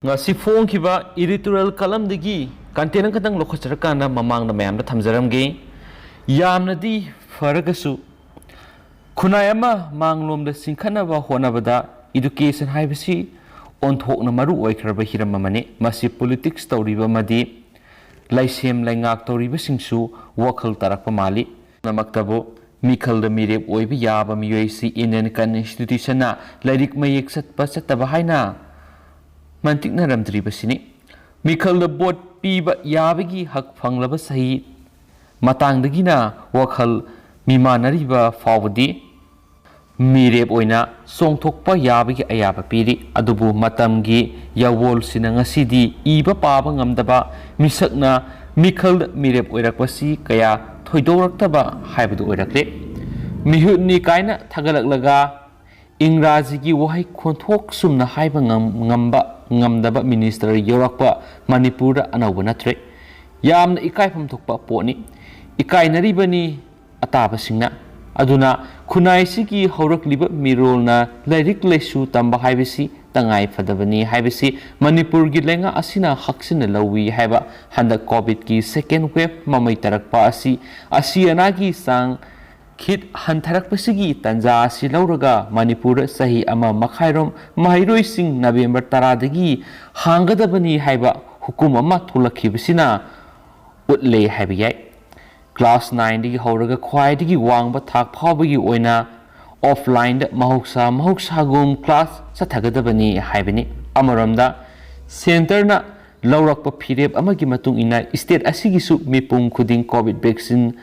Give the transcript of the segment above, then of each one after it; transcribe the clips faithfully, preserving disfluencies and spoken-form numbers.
ꯉꯁꯤ ꯐꯣꯡꯈꯤꯕ editorial columnꯗꯒꯤ content ꯑꯃꯈꯛꯇꯪ ꯂꯧꯈꯠꯆꯔꯀꯥꯟꯗ ꯃꯃꯥꯡꯗ ꯃꯌꯥꯝꯗ ꯊꯝꯖꯔꯝꯒꯦ꯫ ꯌꯥꯝꯅꯗꯤ ꯐꯔꯒꯁꯨ, ꯈꯨꯟꯅꯥꯏ ꯑꯃ ꯃꯥꯡꯂꯣꯝꯗ ꯆꯤꯡꯈꯠꯅꯕ ꯍꯣꯠꯅꯕꯗ education ꯍꯥꯏꯕꯁꯤ ꯑꯣꯟꯊꯣꯛꯅ ꯃꯔꯨ ꯑꯣꯏꯈ꯭ꯔꯕ ꯍꯤꯔꯝ ꯑꯃꯅꯤ꯫ ꯃꯁꯤ politics ꯇꯧꯔꯤꯕ ꯑꯃꯗꯤ ꯂꯩꯁꯦꯝ ꯂꯩꯉꯥꯛ ꯇꯧꯔꯤꯕꯁꯤꯡꯁꯨ ꯋꯥꯈꯜ ꯇꯥꯔꯛꯄ ꯃꯥꯜꯂꯤ꯫ ꯄꯨꯝꯅꯃꯛꯇꯕꯨ ꯃꯤꯈꯜꯗ ꯃꯤꯔꯦꯞ ꯑꯣꯏꯕ ꯌꯥꯕ ꯃꯤꯑꯣꯏꯁꯤ Indian Constitutionꯅ ꯂꯥꯏꯔꯤꯛ ꯃꯌꯦꯛ ꯆꯠꯄ ꯆꯠꯇꯕ ꯍꯥꯏꯅ ꯃꯟꯇꯤꯛꯅꯔꯝꯗ꯭ꯔꯤꯕꯁꯤꯅꯤ꯫ ꯃꯤꯈꯜꯗ vote ꯄꯤꯕ ꯌꯥꯕꯒꯤ ꯍꯛ ꯐꯪꯂꯕ ꯆꯍꯤ ꯃꯇꯥꯡꯗꯒꯤꯅ ꯋꯥꯈꯜ ꯃꯤꯃꯥꯟꯅꯔꯤꯕ ꯐꯥꯎꯕꯗꯤ ꯃꯤꯔꯦꯞ ꯑꯣꯏꯅ ꯆꯣꯡꯊꯣꯛꯄ ꯌꯥꯕꯒꯤ ꯑꯌꯥꯕ ꯄꯤꯔꯤ꯫ ꯑꯗꯨꯕꯨ ꯃꯇꯝꯒꯤ ꯌꯥꯋꯣꯜꯁꯤꯅ ꯉꯁꯤꯗꯤ ꯏꯕ ꯄꯥꯕ ꯉꯝꯗꯕ ꯃꯤꯁꯛꯅ ꯃꯤꯈꯜꯗ ꯃꯤꯔꯦꯞ ꯑꯣꯏꯔꯛꯄꯁꯤ ꯀꯌꯥ ꯊꯣꯏꯗꯣꯛꯔꯛꯇꯕ ꯍꯥꯏꯕꯗꯨ ꯑꯣꯏꯔꯛꯂꯦ꯫ ꯃꯤꯍꯨꯠꯅꯤ ꯀꯥꯏꯅ ꯊꯥꯒꯠꯂꯛꯂꯒ ꯏꯪꯒ꯭ꯔꯥꯖꯤꯒꯤ ꯋꯥꯍꯩ ꯈꯣꯟꯊꯣꯛ ꯆꯨꯝꯅ ꯍꯥꯏꯕ ꯉꯝ-, ꯉꯝꯕ ꯉꯝꯗꯕ minister ꯌꯧꯔꯛꯄ ꯃꯅꯤꯄꯨꯔꯗ ꯑꯅꯧꯕ ꯅꯠꯇ꯭ꯔꯦ꯫ ꯌꯥꯝꯅ ꯏꯀꯥꯏꯐꯝ ꯊꯣꯛꯄ ꯄꯣꯠꯅꯤ꯫ ꯏꯀꯥꯏꯅꯔꯤꯕꯅꯤ ꯑꯇꯥꯕꯁꯤꯡꯅ꯫ ꯑꯗꯨꯅ ꯈꯨꯟꯅꯥꯏꯁꯤꯒꯤ ꯍꯧꯔꯛꯂꯤꯕ ꯃꯤꯔꯣꯜꯅ ꯂꯥꯏꯔꯤꯛ ꯂꯥꯏꯁꯨ ꯇꯝꯕ ꯍꯥꯏꯕꯁꯤ ꯇꯉꯥꯏ ꯐꯗꯕꯅꯤ ꯍꯥꯏꯕꯁꯤ ꯃꯅꯤꯄꯨꯔꯒꯤ ꯂꯩꯉꯥꯛ ꯑꯁꯤꯅ ꯍꯛꯆꯤꯟꯅ ꯂꯧꯏ ꯍꯥꯏꯕ ꯍꯟꯗꯛ COVIDꯀꯤ second wave ꯃꯃꯩ ꯇꯥꯔꯛꯄ ꯑꯁꯤ ꯑꯁꯤ ꯑꯅꯥꯒꯤ ꯆꯥꯡ ꯈꯤꯠ ꯍꯟꯊꯔꯛꯄꯁꯤꯒꯤ ꯇꯥꯟꯖꯥ ꯑꯁꯤ ꯂꯧꯔꯒ ꯃꯅꯤꯄꯨꯔꯗ ꯆꯍꯤ ꯑꯃ ꯃꯈꯥꯏꯔꯣꯝ ꯃꯍꯩꯔꯣꯏꯁꯤꯡ ꯅꯕꯦꯝꯕꯔ ꯇꯔꯥꯗꯒꯤ ꯍꯥꯡꯒꯗꯕꯅꯤ ꯍꯥꯏꯕ ꯍꯨꯀꯨꯝ ꯑꯃ ꯊꯣꯛꯂꯛꯈꯤꯕꯁꯤꯅ ꯎꯠꯂꯦ ꯍꯥꯏꯕ ꯌꯥꯏ꯫ Class nineꯗꯒꯤ ꯍꯧꯔꯒ ꯈ꯭ꯋꯥꯏꯗꯒꯤ ꯋꯥꯡꯕ ꯊꯥꯛ ꯐꯥꯎꯕꯒꯤ ꯑꯣꯏꯅ offlineꯗ ꯃꯍꯧꯁꯥ ꯃꯍꯧꯁꯥꯒꯨꯝ class ꯆꯠꯊꯒꯗꯕꯅꯤ ꯍꯥꯏꯕꯅꯤ꯫ ꯑꯃꯔꯣꯝꯗ centreꯅ ꯂꯧꯔꯛꯄ ꯐꯤꯔꯦꯞ ꯑꯃꯒꯤ ꯃꯇꯨꯡ ꯏꯟꯅ state ꯑꯁꯤꯒꯤꯁꯨ ꯃꯤꯄꯨꯝ ꯈꯨꯗꯤꯡ COVID vaccine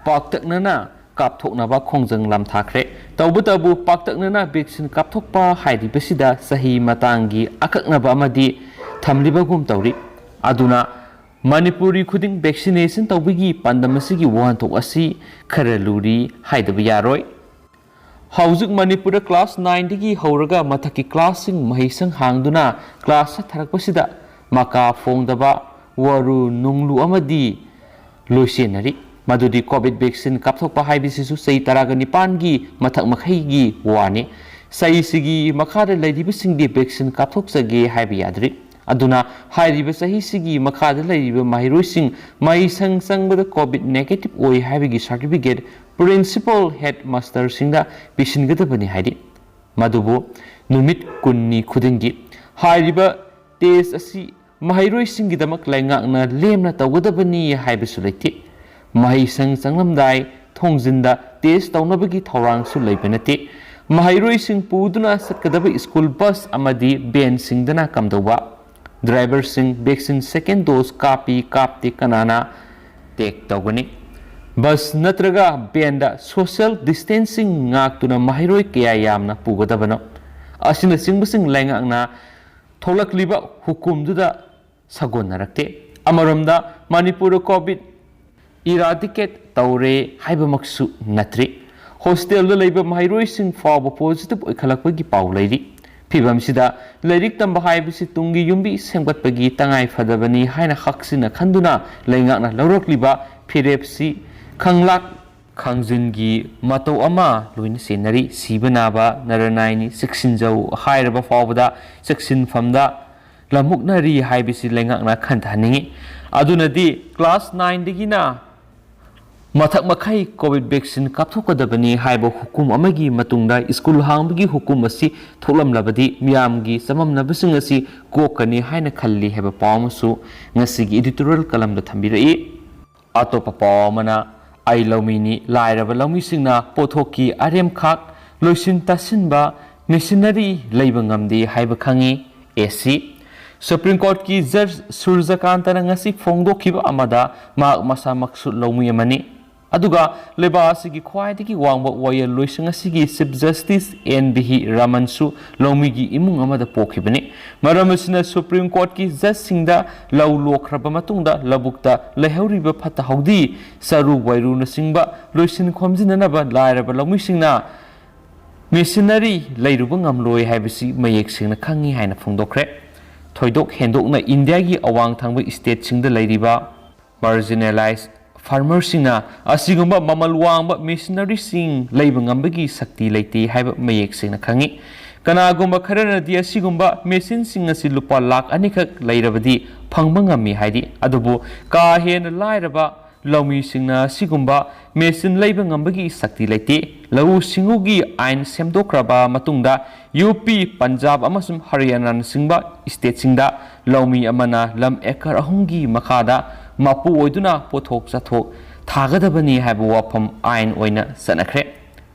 ꯄꯥꯛꯇꯛꯅꯅ ꯀꯥꯞꯊꯣꯛꯅꯕ ꯈꯣꯡꯖꯪ ꯂꯥꯝꯊꯥꯈ꯭ꯔꯦ꯫ ꯇꯧꯕꯇꯕꯨ ꯄꯥꯛꯇꯛꯅꯅ vaccine ꯀꯥꯞꯊꯣꯛꯄ ꯍꯥꯏꯔꯤꯕꯁꯤꯗ ꯆꯍꯤ ꯃꯇꯥꯡꯒꯤ ꯑꯀꯛꯅꯕ ꯑꯃꯗꯤ ꯊꯝꯂꯤꯕꯒꯨꯝ ꯇꯧꯔꯤ꯫ ꯑꯗꯨꯅ ꯃꯅꯤꯄꯨꯔꯤ ꯈꯨꯗꯤꯡ vaccination ꯇꯧꯕꯒꯤ ꯄꯥꯟꯗꯝ ꯑꯁꯤꯒꯤ ꯋꯥꯍꯟꯊꯣꯛ ꯑꯁꯤ ꯈꯔ ꯂꯨꯔꯤ ꯍꯥꯏꯗꯕ ꯌꯥꯔꯣꯏ꯫ ꯍꯧꯖꯤꯛ ꯃꯅꯤꯄꯨꯔꯗ class nineꯗꯒꯤ ꯍꯧꯔꯒ ꯃꯊꯛꯀꯤ classꯁꯤꯡ ꯃꯍꯩꯁꯪ ꯍꯥꯡꯗꯨꯅ class ꯆꯠꯊꯔꯛꯄꯁꯤꯗ ꯃꯀꯥ ꯐꯣꯡꯗꯕ ꯋꯥꯔꯨ ꯅꯨꯡꯂꯨ ꯑꯃꯗꯤ ꯂꯣꯏꯁꯤꯟꯅꯔꯤ꯫ ꯃꯗꯨꯗꯤ COVID vaccine ꯀꯥꯞꯊꯣꯛꯄ ꯍꯥꯏꯕꯁꯤꯁꯨ ꯆꯍꯤ ꯇꯔꯥꯒ ꯅꯤꯄꯥꯟꯒꯤ ꯃꯊꯛ ꯃꯈꯩꯒꯤ ꯋꯥꯅꯤ꯫ ꯆꯍꯤꯁꯤꯒꯤ ꯃꯈꯥꯗ ꯂꯩꯔꯤꯕꯁꯤꯡꯗꯤ vaccine ꯀꯥꯞꯊꯣꯛꯆꯒꯦ ꯍꯥꯏꯕ ꯌꯥꯗ꯭ꯔꯤ꯫ ꯑꯗꯨꯅ ꯍꯥꯏꯔꯤꯕ ꯆꯍꯤꯁꯤꯒꯤ ꯃꯈꯥꯗ ꯂꯩꯔꯤꯕ ꯃꯍꯩꯔꯣꯏꯁꯤꯡ ꯃꯍꯩꯁꯪ ꯆꯪꯕꯗ COVID negative ꯑꯣꯏ ꯍꯥꯏꯕꯒꯤ certificate principal headmasterꯁꯤꯡꯗ ꯄꯤꯁꯤꯟꯒꯗꯕꯅꯤ ꯍꯥꯏꯔꯤ꯫ ꯃꯗꯨꯕꯨ ꯅꯨꯃꯤꯠ ꯀꯨꯟꯅꯤ ꯈꯨꯗꯤꯡꯒꯤ ꯍꯥꯏꯔꯤꯕ test ꯑꯁꯤ ꯃꯍꯩꯔꯣꯏꯁꯤꯡꯒꯤꯗꯃꯛ ꯂꯩꯉꯥꯛꯅ ꯂꯦꯝꯅ ꯇꯧꯒꯗꯕꯅꯤ ꯍꯥꯏꯕꯁꯨ ꯂꯩꯇꯦ꯫ ꯃꯍꯩꯁꯪ ꯆꯪꯂꯝꯗꯥꯏ ꯊꯣꯡꯖꯤꯟꯗ test ꯇꯧꯅꯕꯒꯤ ꯊꯧꯔꯥꯡꯁꯨ ꯂꯩꯕ ꯅꯠꯇꯦ꯫ ꯃꯍꯩꯔꯣꯏꯁꯤꯡ ꯄꯨꯗꯨꯅ ꯆꯠꯀꯗꯕ school bus ꯑꯃꯗꯤ vanꯁꯤꯡꯗꯅ ꯀꯝꯗꯧꯕ? Driverꯁꯤꯡ vaccine second dose ꯀꯥꯞꯄꯤ ꯀꯥꯞꯇꯦ ꯀꯅꯥꯅ check ꯇꯧꯒꯅꯤ? Bus ꯅꯠꯇ꯭ꯔꯒ vanꯗ social distancing ꯉꯥꯛꯇꯨꯅ ꯃꯍꯩꯔꯣꯏ ꯀꯌꯥ ꯌꯥꯝꯅ ꯄꯨꯒꯗꯕꯅꯣ? ꯑꯁꯤꯅꯆꯤꯡꯕꯁꯤꯡ ꯂꯩꯉꯥꯛꯅ ꯊꯣꯛꯂꯛꯂꯤꯕ ꯍꯨꯀꯨꯝꯗꯨꯗ ꯁꯥꯒꯣꯟꯅꯔꯛꯇꯦ꯫ ꯑꯃꯔꯣꯝꯗ ꯃꯅꯤꯄꯨꯔꯗ COVID eradicate ꯇꯧꯔꯦ ꯍꯥꯏꯕꯃꯛꯁꯨ ꯅꯠꯇ꯭ꯔꯤ꯫ Hostelꯗ ꯂꯩꯕ ꯃꯍꯩꯔꯣꯏꯁꯤꯡ ꯐꯥꯎꯕ positive ꯑꯣꯏꯈꯠꯂꯛꯄꯒꯤ ꯄꯥꯎ ꯂꯩꯔꯤ꯫ ꯐꯤꯕꯝꯁꯤꯗ ꯂꯥꯏꯔꯤꯛ ꯇꯝꯕ ꯍꯥꯏꯕꯁꯤ ꯇꯨꯡꯒꯤ ꯌꯨꯝꯕꯤ ꯁꯦꯝꯒꯠꯄꯒꯤ ꯇꯉꯥꯏ ꯐꯗꯕꯅꯤ ꯍꯥꯏꯅ ꯍꯛꯆꯤꯟꯅ ꯈꯟꯗꯨꯅ ꯂꯩꯉꯥꯛꯅ ꯂꯧꯔꯛꯂꯤꯕ ꯐꯤꯔꯦꯞꯁꯤ ꯈꯪꯂꯥꯛ ꯈꯥꯡꯖꯤꯟꯒꯤ ꯃꯇꯧ ꯑꯃ ꯂꯣꯏꯅ ꯆꯦꯟꯅꯔꯤ꯫ ꯁꯤꯕ ꯅꯥꯕ ꯅꯔꯅꯥꯏꯅꯤ, ꯆꯦꯛꯁꯤꯟꯖꯧ ꯍꯥꯏꯔꯕ ꯐꯥꯎꯕꯗ ꯆꯦꯛꯁꯤꯟꯐꯝꯗ ꯂꯝꯃꯨꯛꯅꯔꯤ ꯍꯥꯏꯕꯁꯤ ꯂꯩꯉꯥꯛꯅ ꯈꯟꯊꯍꯟꯅꯤꯡꯏ꯫ ꯑꯗꯨꯅꯗꯤ class nineꯗꯒꯤꯅ ꯃꯊꯛ ꯃꯈꯩ COVID vaccine ꯀꯥꯞꯊꯣꯛꯀꯗꯕꯅꯤ ꯍꯥꯏꯕ ꯍꯨꯀꯨꯝ ꯑꯃꯒꯤ ꯃꯇꯨꯡꯗ school ꯍꯥꯡꯕꯒꯤ ꯍꯨꯀꯨꯝ ꯑꯁꯤ ꯊꯣꯛꯂꯝꯂꯕꯗꯤ ꯃꯤꯌꯥꯝꯒꯤ ꯆꯃꯝꯅꯕꯁꯤꯡ ꯑꯁꯤ ꯀꯣꯛꯀꯅꯤ ꯍꯥꯏꯅ ꯈꯜꯂꯤ ꯍꯥꯏꯕ ꯄꯥꯎ ꯑꯃꯁꯨ ꯉꯁꯤꯒꯤ editorial columnꯗ ꯊꯝꯕꯤꯔꯛꯏ꯫ ꯑꯇꯣꯞꯄ ꯄꯥꯎ ꯑꯃꯅ ꯑꯩ ꯂꯧꯃꯤꯅꯤ, ꯂꯥꯏꯔꯕ ꯂꯧꯃꯤꯁꯤꯡꯅ ꯄꯣꯠꯊꯣꯛꯀꯤ ꯑꯔꯦꯝꯈꯥꯛ ꯂꯣꯏꯁꯤꯟ ꯇꯥꯁꯤꯟꯕ machinery ꯂꯩꯕ ꯉꯝꯗꯦ ꯍꯥꯏꯕ ꯈꯪꯉꯤ꯫ ꯑꯦ ꯁꯤ꯫ Supreme Courtꯀꯤ Judge ꯁꯨꯔꯖꯀꯥꯟꯇꯅ ꯉꯁꯤ ꯐꯣꯡꯗꯣꯛꯈꯤꯕ ꯑꯃꯗ ꯃꯍꯥꯛ ꯃꯁꯥꯃꯛꯁꯨ ꯂꯧꯃꯤ ꯑꯃꯅꯤ꯫ ꯑꯗꯨꯒ ꯂꯩꯕꯥꯛ ꯑꯁꯤꯒꯤ ꯈ꯭ꯋꯥꯏꯗꯒꯤ ꯋꯥꯡꯕ ꯋꯥꯌꯦꯜꯂꯣꯏꯁꯪ ꯑꯁꯤꯒꯤ Chief Justice ꯑꯦꯟ ꯚꯤ ꯔꯃꯟꯁꯨ ꯂꯧꯃꯤꯒꯤ ꯏꯃꯨꯡ ꯑꯃꯗ ꯄꯣꯛꯈꯤꯕꯅꯤ꯫ ꯃꯔꯝ ꯑꯁꯤꯅ Supreme Courtꯀꯤ judgeꯁꯤꯡꯗ ꯂꯧ ꯂꯣꯛꯈ꯭ꯔꯕ ꯃꯇꯨꯡꯗ ꯂꯧꯕꯨꯛꯇ ꯂꯩꯍꯧꯔꯤꯕ ꯐꯠꯇ ꯍꯥꯎꯗꯤ, ꯆꯔꯨ ꯋꯥꯏꯔꯨꯅꯆꯤꯡꯕ ꯂꯣꯏꯁꯤꯟ ꯈꯣꯝꯖꯤꯟꯅꯅꯕ ꯂꯥꯏꯔꯕ ꯂꯧꯃꯤꯁꯤꯡꯅ machinery ꯂꯩꯔꯨꯕ ꯉꯝꯂꯣꯏ ꯍꯥꯏꯕꯁꯤ ꯃꯌꯦꯛ ꯁꯦꯡꯅ ꯈꯪꯉꯤ ꯍꯥꯏꯅ ꯐꯣꯡꯗꯣꯛꯈ꯭ꯔꯦ꯫ ꯊꯣꯏꯗꯣꯛ ꯍꯦꯟꯗꯣꯛꯅ ꯏꯟꯗꯤꯌꯥꯒꯤ ꯑꯋꯥꯡ ꯊꯪꯕ stateꯁꯤꯡꯗ ꯂꯩꯔꯤꯕ marginalized ꯐꯥꯔꯃꯔꯁꯤꯡꯅ ꯑꯁꯤꯒꯨꯝꯕ ꯃꯃꯜ ꯋꯥꯡꯕ ꯃꯦꯁꯤꯅꯔꯤꯁꯤꯡ ꯂꯩꯕ ꯉꯝꯕꯒꯤ ꯁꯛꯇꯤ ꯂꯩꯇꯦ ꯍꯥꯏꯕ ꯃꯌꯦꯛ ꯁꯦꯡꯅ ꯈꯪꯏ꯫ ꯀꯅꯥꯒꯨꯝꯕ ꯈꯔꯅꯗꯤ ꯑꯁꯤꯒꯨꯝꯕ ꯃꯦꯁꯤꯟꯁꯤꯡ ꯑꯁꯤ ꯂꯨꯄꯥ ꯂꯥꯈ ꯑꯅꯤꯈꯛ ꯂꯩꯔꯕꯗꯤ ꯐꯪꯕ ꯉꯝꯃꯤ ꯍꯥꯏꯔꯤ꯫ ꯑꯗꯨꯕꯨ ꯀꯥ ꯍꯦꯟꯅ ꯂꯥꯏꯔꯕ ꯂꯧꯃꯤꯁꯤꯡꯅ ꯑꯁꯤꯒꯨꯝꯕ ꯃꯦꯁꯤꯟ ꯂꯩꯕ ꯉꯝꯕꯒꯤ ꯁꯛꯇꯤ ꯂꯩꯇꯦ꯫ ꯂꯧꯎ ꯁꯤꯡꯎꯒꯤ ꯑꯥꯏꯟ ꯁꯦꯝꯗꯣꯛꯈ꯭ꯔꯕ ꯃꯇꯨꯡꯗ ꯌꯨ ꯄꯤ, ꯄꯟꯖꯥꯕ ꯑꯃꯁꯨꯡ ꯍꯔꯤꯌꯥꯅꯥꯅꯆꯤꯡꯕ ꯁ꯭ꯇꯦꯠꯁꯤꯡꯗ ꯂꯧꯃꯤ ꯑꯃꯅ ꯂꯝ ꯑꯦꯀꯔ ꯑꯍꯨꯝꯒꯤ ꯃꯈꯥꯗ ꯃꯄꯨ ꯑꯣꯏꯗꯨꯅ ꯄꯣꯠꯊꯣꯛ ꯆꯥꯊꯣꯛ ꯊꯥꯒꯗꯕꯅꯤ ꯍꯥꯏꯕ ꯋꯥꯐꯝ ꯑꯥꯏꯟ ꯑꯣꯏꯅ ꯆꯠꯅꯈ꯭ꯔꯦ꯫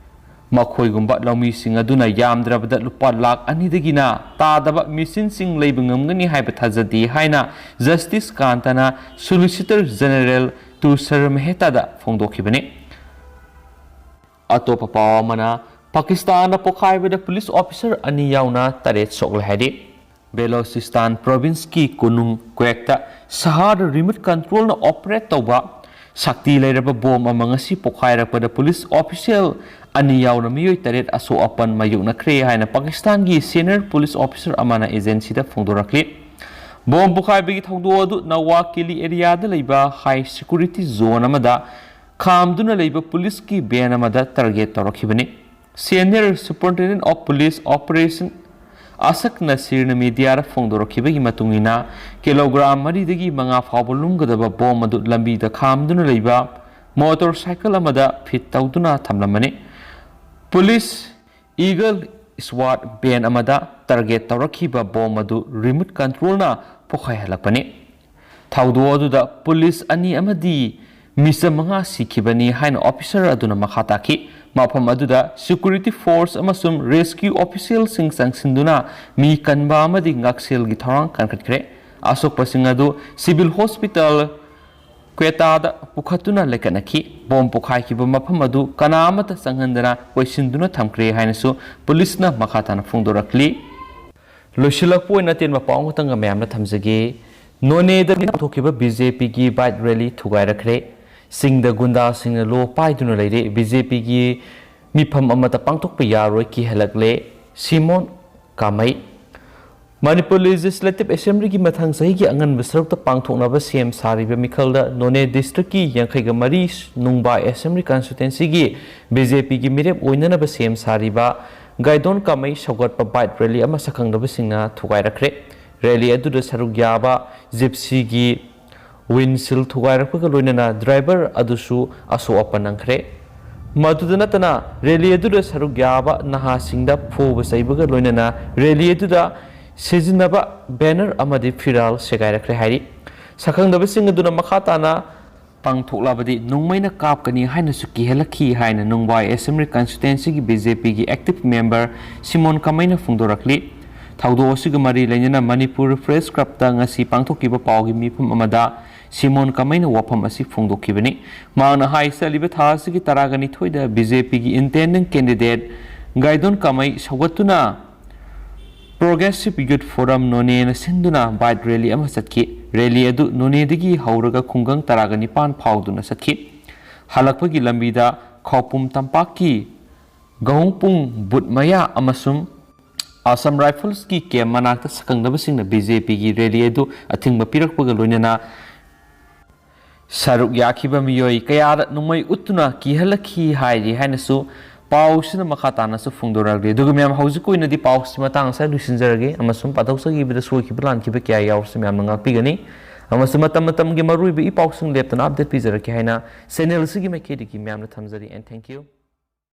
ꯃꯈꯣꯏꯒꯨꯝꯕ ꯂꯧꯃꯤꯁꯤꯡ ꯑꯗꯨꯅ ꯌꯥꯝꯗ꯭ꯔꯕꯗ ꯂꯨꯄꯥ ꯂꯥꯈ ꯑꯅꯤꯗꯒꯤꯅ ꯇꯥꯗꯕ ꯃꯦꯁꯤꯟꯁꯤꯡ ꯂꯩꯕ ꯉꯝꯒꯅꯤ ꯍꯥꯏꯕ ꯊꯥꯖꯗꯦ ꯍꯥꯏꯅ ꯖꯁꯇꯤꯁ ꯀꯥꯟꯇꯅ ꯁꯣꯂꯤꯁꯤꯇꯔ ꯖꯦꯅꯔꯦꯜ ꯇꯨꯁꯔ ꯃꯦꯍꯇꯥꯗ ꯐꯣꯡꯗꯣꯛꯈꯤꯕꯅꯤ꯫ ꯑꯇꯣꯞꯄ ꯄꯥꯎ ꯑꯃꯅ, ꯄꯥꯀꯤꯁꯇꯥꯟꯗ ꯄꯣꯈꯥꯏꯕꯗ ꯄꯨꯂꯤꯁ ꯑꯣꯐꯤꯁꯔ ꯑꯅꯤ ꯌꯥꯎꯅ ꯇꯔꯦꯠ ꯁꯣꯛꯂꯦ ꯍꯥꯏꯔꯤ꯫ ꯕꯦꯂꯣꯆꯤꯁꯇꯥꯟ ꯄ꯭ꯔꯣꯚꯤꯟꯁꯀꯤ ꯀꯣꯅꯨꯡ ꯀ꯭ꯋꯦꯛꯇ ꯁꯍꯔꯗ ꯔꯤꯃꯣꯠ ꯀꯟꯇ꯭ꯔꯣꯜꯅ ꯑꯣꯄꯔꯦꯠ ꯇꯧꯕ ꯁꯛꯇꯤ ꯂꯩꯔꯕ ꯕꯣꯝ ꯑꯃ ꯉꯁꯤ ꯄꯣꯈꯥꯏꯔꯛꯄꯗ ꯄꯨꯂꯤꯁ ꯑꯣꯐꯤꯁꯤꯌꯦꯜ ꯑꯅꯤ ꯌꯥꯎꯅ ꯃꯤꯑꯣꯏ ꯇꯔꯦꯠ ꯑꯁꯣꯛ ꯑꯄꯟ ꯃꯥꯌꯣꯛꯅꯈ꯭ꯔꯦ ꯍꯥꯏꯅ ꯄꯥꯀꯤꯁꯇꯥꯟꯒꯤ ꯁꯦꯅꯤꯌꯔ ꯄꯨꯂꯤꯁ ꯑꯣꯐꯤꯁꯔ ꯑꯃꯅ ꯑꯦꯖꯦꯟꯁꯤꯗ ꯐꯣꯡꯗꯣꯔꯛꯂꯤ꯫ ꯕꯣꯝ ꯄꯣꯈꯥꯏꯕꯒꯤ ꯊꯧꯗꯣꯛ ꯑꯗꯨ ꯅꯋꯥ ꯀꯦꯂꯤ ꯑꯦꯔꯤꯌꯥꯗ ꯂꯩꯕ ꯍꯥꯏ ꯁꯦꯀ꯭ꯌꯨꯔꯤꯇꯤ ꯖꯣꯟ ꯑꯃꯗ ꯈꯥꯝꯗꯨꯅ ꯂꯩꯕ ꯄꯨꯂꯤꯁꯀꯤ ꯚꯦꯟ ꯑꯃꯗ ꯇꯥꯔꯒꯦꯠ ꯇꯧꯔꯛꯈꯤꯕꯅꯤ꯫ Senior superintendent of police operation ꯑꯁꯛ ꯅꯁꯤꯔꯅ ꯃꯤꯗꯤꯌꯥꯗ ꯐꯣꯡꯗꯣꯔꯛꯈꯤꯕꯒꯤ ꯃꯇꯨꯡ ꯏꯟꯅ, ꯀꯤꯂꯣꯒ꯭ꯔꯥꯝ ꯃꯔꯤꯗꯒꯤ ꯃꯉꯥ ꯐꯥꯎꯕ ꯂꯨꯝꯒꯗꯕ ꯕꯣꯝ ꯑꯗꯨ ꯂꯝꯕꯤꯗ ꯈꯥꯝꯗꯨꯅ ꯂꯩꯕ ꯃꯣꯇꯣꯔ ꯁꯥꯏꯀꯜ ꯑꯃꯗ ꯐꯤꯠ ꯇꯧꯗꯨꯅ ꯊꯝꯂꯝꯕꯅꯤ꯫ ꯄꯨꯂꯤꯁ ꯏꯒꯜ ꯁ꯭ꯋꯥꯠ ꯚꯦꯟ ꯑꯃꯗ ꯇꯥꯔꯒꯦꯠ ꯇꯧꯔꯛꯈꯤꯕ ꯕꯣꯝ ꯑꯗꯨ ꯔꯤꯃꯣꯠ ꯀꯟꯇ꯭ꯔꯣꯜꯅ ꯄꯣꯈꯥꯏꯍꯜꯂꯛꯄꯅꯤ꯫ ꯊꯧꯗꯣꯛ ꯑꯗꯨꯗ ꯄꯨꯂꯤꯁ ꯑꯅꯤ ꯑꯃꯗꯤ ꯃꯤꯆꯝ ꯃꯉꯥ ꯁꯤꯈꯤꯕꯅꯤ ꯍꯥꯏꯅ ꯑꯣꯐꯤꯁꯔ ꯑꯗꯨꯅ ꯃꯈꯥ ꯇꯥꯈꯤ꯫ ꯃꯐꯝ ꯑꯗꯨꯗ ꯁꯦꯀ꯭ꯌꯨꯔꯤꯇꯤ ꯐꯣꯔꯁ ꯑꯃꯁꯨꯡ ꯔꯦꯁꯀ꯭ꯌꯨ ꯑꯣꯐꯤꯁꯤꯌꯦꯜꯁꯤꯡ ꯆꯪꯁꯤꯟꯗꯨꯅ ꯃꯤ ꯀꯟꯕ ꯑꯃꯗꯤ ꯉꯥꯛꯁꯦꯜꯒꯤ ꯊꯧꯔꯥꯡ ꯀꯟꯈꯠꯈ꯭ꯔꯦ꯫ ꯑꯁꯣꯛꯄꯁꯤꯡ ꯑꯗꯨ ꯁꯤꯚꯤꯜ ꯍꯣꯁꯄꯤꯇꯥꯜ ꯀ꯭ꯋꯦꯇꯥꯗ ꯄꯨꯈꯠꯇꯨꯅ ꯂꯩꯈꯠꯅꯈꯤ꯫ ꯕꯣꯝ ꯄꯣꯈꯥꯏꯈꯤꯕ ꯃꯐꯝ ꯑꯗꯨ ꯀꯅꯥ ꯑꯃꯠꯇ ꯆꯪꯍꯟꯗꯅ ꯀꯣꯏꯁꯤꯟꯗꯨꯅ ꯊꯝꯈ꯭ꯔꯦ ꯍꯥꯏꯅꯁꯨ ꯄꯨꯂꯤꯁꯅ ꯃꯈꯥ ꯇꯥꯅ ꯐꯣꯡꯗꯣꯔꯛꯂꯤ꯫ ꯂꯣꯏꯁꯤꯜꯂꯛꯄ ꯑꯣꯏꯅ ꯑꯇꯦꯟꯕ ꯄꯥꯎ ꯑꯃꯇꯪꯒ ꯃꯌꯥꯝꯗ ꯊꯝꯖꯒꯦ꯫ ꯅꯣꯅꯦꯗ ꯄꯥꯡꯊꯣꯛꯈꯤꯕ ꯕꯤ ꯖꯦ ꯄꯤꯒꯤ ꯕꯥꯏꯛ ꯔꯦꯂꯤ ꯊꯨꯒꯥꯏꯔꯛꯈ꯭ꯔꯦ꯫ ꯆꯤꯡꯗ ꯒꯨꯟꯗꯥꯁꯤꯡꯅ ꯂꯣ ꯄꯥꯏꯗꯨꯅ ꯂꯩꯔꯦ꯫ ꯕꯤ ꯖꯦ ꯄꯤꯒꯤ ꯃꯤꯐꯝ ꯑꯃꯠꯇ ꯄꯥꯡꯊꯣꯛꯄ ꯌꯥꯔꯣꯏ ꯀꯤꯍꯜꯂꯛꯂꯦ꯫ ꯁꯤꯃꯣꯟ ꯀꯥꯃꯩ꯫ ꯃꯅꯤꯄꯨꯔ ꯂꯦꯖꯤꯁꯂꯦꯇꯤꯚ ꯑꯦꯁꯦꯝꯕ꯭ꯂꯤꯒꯤ ꯃꯊꯪ ꯆꯍꯤꯒꯤ ꯑꯉꯟꯕ ꯁꯔꯨꯛꯇ ꯄꯥꯡꯊꯣꯛꯅꯕ ꯁꯦꯝ ꯁꯥꯔꯤꯕ ꯃꯤꯈꯜꯗ ꯅꯣꯅꯦ ꯗꯤꯁꯇ꯭ꯔꯤꯛꯀꯤ ꯌꯥꯡꯈꯩꯒ ꯃꯔꯤ ꯅꯨꯡꯕꯥꯏ ꯑꯦꯁꯦꯝꯕ꯭ꯂꯤ ꯀꯟꯁꯇꯤꯇ꯭ꯋꯦꯟꯁꯤꯒꯤ ꯕꯤꯖꯦꯄꯤꯒꯤ ꯃꯤꯔꯦꯞ ꯑꯣꯏꯅꯅꯕ ꯁꯦꯝ ꯁꯥꯔꯤꯕ ꯒꯥꯏꯗꯣꯟ ꯀꯥꯃꯩ ꯁꯧꯒꯠꯄ ꯕꯥꯏꯛ ꯔꯦꯂꯤ ꯑꯃ ꯁꯛꯈꯪꯗꯕꯁꯤꯡꯅ ꯊꯨꯒꯥꯏꯔꯛꯈ꯭ꯔꯦ꯫ ꯔꯦꯂꯤ ꯑꯗꯨꯗ ꯁꯔꯨꯛ ꯌꯥꯕ ꯖꯤꯞꯁꯤꯒꯤ ꯋꯤꯟꯁꯤꯜ ꯊꯨꯒꯥꯏꯔꯛꯄꯒ ꯂꯣꯏꯅꯅ ꯗ꯭ꯔꯥꯏꯚꯔ ꯑꯗꯨꯁꯨ ꯑꯁꯣꯛ ꯑꯄꯟ ꯅꯪꯈ꯭ꯔꯦ꯫ ꯃꯗꯨꯗ ꯅꯠꯇꯅ ꯔꯦꯂꯤ ꯑꯗꯨꯗ ꯁꯔꯨꯛ ꯌꯥꯕ ꯅꯍꯥꯁꯤꯡꯗ ꯐꯨꯕ ꯆꯩꯕꯒ ꯂꯣꯏꯅꯅ ꯔꯦꯂꯤ ꯑꯗꯨꯗ ꯁꯤꯖꯤꯟꯅꯕ ꯕꯦꯅꯔ ꯑꯃꯗꯤ ꯐꯤꯔꯥꯜ ꯁꯦꯒꯥꯏꯔꯛꯈ꯭ꯔꯦ ꯍꯥꯏꯔꯤ꯫ ꯁꯛꯈꯪꯗꯕꯁꯤꯡ ꯑꯗꯨꯅ ꯃꯈꯥ ꯇꯥꯅ ꯄꯥꯡꯊꯣꯛꯂꯕꯗꯤ ꯅꯣꯡꯃꯩꯅ ꯀꯥꯞꯀꯅꯤ ꯍꯥꯏꯅꯁꯨ ꯀꯤꯍꯜꯂꯛꯈꯤ ꯍꯥꯏꯅ ꯅꯨꯡꯕꯥꯏ ꯑꯦꯁꯦꯝꯕ꯭ꯂꯤ ꯀꯟꯁꯇꯤꯇ꯭ꯋꯦꯟꯁꯤꯒꯤ ꯕꯤꯖꯦꯄꯤꯒꯤ ꯑꯦꯛꯇꯤꯚ ꯃꯦꯝꯕꯔ ꯁꯤꯃꯣꯟ ꯀꯃꯩꯅ ꯐꯣꯡꯗꯣꯔꯛꯂꯤ꯫ ꯊꯧꯗꯣꯛ ꯑꯁꯤꯒ ꯃꯔꯤ ꯂꯩꯅꯅ ꯃꯅꯤꯄꯨꯔ ꯄ꯭ꯔꯦꯁ ꯀ꯭ꯂꯕꯇ ꯉꯁꯤ ꯄꯥꯡꯊꯣꯛꯈꯤꯕ ꯄꯥꯎꯒꯤ ꯃꯤꯐꯝ ꯑꯃꯗ ꯁꯤꯃꯣꯟ ꯀꯃꯩꯅ ꯋꯥꯐꯝ ꯑꯁꯤ ꯐꯣꯡꯗꯣꯛꯈꯤꯕꯅꯤ꯫ ꯃꯍꯥꯛꯅ ꯍꯥꯏ, ꯆꯠꯂꯤꯕ ꯊꯥ ꯑꯁꯤꯒꯤ ꯇꯔꯥꯒ ꯅꯤꯊꯣꯏꯗ ꯕꯤꯖꯦꯄꯤꯒꯤ ꯏꯟꯗꯤꯄꯦꯟꯗꯦꯟꯠ ꯀꯦꯟꯗꯤꯗꯦꯠ ꯒꯥꯏꯗꯣꯟ ꯀꯃꯩ ꯁꯧꯒꯠꯇꯨꯅ ꯄ꯭ꯔꯣꯒ꯭ꯔꯦꯁꯤꯚ ꯌꯨꯊ ꯐꯣꯔꯝ ꯅꯣꯅꯦꯅ ꯁꯤꯟꯗꯨꯅ ꯕꯥꯏꯛ ꯔꯦꯂꯤ ꯑꯃ ꯆꯠꯈꯤ꯫ ꯔꯦꯂꯤ ꯑꯗꯨ ꯅꯣꯅꯦꯗꯒꯤ ꯍꯧꯔꯒ ꯈꯨꯡꯒꯪ ꯇꯔꯥꯒ ꯅꯤꯄꯥꯟ ꯐꯥꯎꯗꯨꯅ ꯆꯠꯈꯤ꯫ ꯍꯜꯂꯛꯄꯒꯤ ꯂꯝꯕꯤꯗ ꯈꯧꯄꯨꯝ ꯇꯝꯄꯥꯛꯀꯤ ꯒꯍꯣꯡꯄꯨꯡ ꯕꯨꯠ ꯃꯌꯥ ꯑꯃꯁꯨꯡ ꯑꯁꯥꯝ ꯔꯥꯏꯐꯜꯁꯀꯤ ꯀꯦꯝ ꯃꯅꯥꯛꯇ ꯁꯛꯈꯪꯗꯕꯁꯤꯡꯅ ꯕꯤꯖꯦꯄꯤꯒꯤ ꯔꯦꯂꯤ ꯑꯗꯨ ꯑꯊꯤꯡꯕ ꯄꯤꯔꯛꯄꯒ ꯂꯣꯏꯅꯅ ꯁꯔꯨꯛ ꯌꯥꯈꯤꯕ ꯃꯤꯑꯣꯏ ꯀꯌꯥꯗ ꯅꯣꯡꯃꯩ ꯎꯠꯇꯨꯅ ꯀꯤꯍꯜꯂꯛꯈꯤ ꯍꯥꯏꯔꯤ ꯍꯥꯏꯅꯁꯨ ꯄꯥꯎꯁꯤꯅ ꯃꯈꯥ ꯇꯥꯅꯁꯨ ꯐꯣꯡꯗꯣꯔꯛꯂꯤ꯫ ꯑꯗꯨꯒ ꯃꯌꯥꯝ, ꯍꯧꯖꯤꯛꯀꯤ ꯑꯣꯏꯅꯗꯤ ꯄꯥꯎꯁꯤ ꯃꯇꯥꯡ ꯑꯁꯤꯗ ꯂꯣꯏꯁꯤꯟꯖꯔꯒꯦ ꯑꯃꯁꯨꯡ ꯄꯥꯊꯣꯛꯆꯈꯤꯕꯗ ꯁꯣꯏꯈꯤꯕ ꯂꯥꯟꯈꯤꯕ ꯀꯌꯥ ꯌꯥꯎꯔꯁꯨ ꯃꯌꯥꯝꯅ ꯉꯥꯛꯄꯤꯒꯅꯤ꯫ ꯑꯃꯁꯨꯡ ꯃꯇꯝ ꯃꯇꯝꯒꯤ ꯃꯔꯨꯑꯣꯏꯕ ꯏ ꯄꯥꯎꯁꯤꯡ ꯂꯦꯞꯇꯅ ꯑꯞꯗꯦꯠ ꯄꯤꯖꯔꯛꯀꯦ ꯍꯥꯏꯅ ꯆꯦꯅꯦꯜ ꯑꯁꯤꯒꯤ ꯃꯥꯏꯀꯩꯗꯒꯤ ꯃꯌꯥꯝꯅ ꯊꯝꯖꯔꯤ꯫ And thank you꯫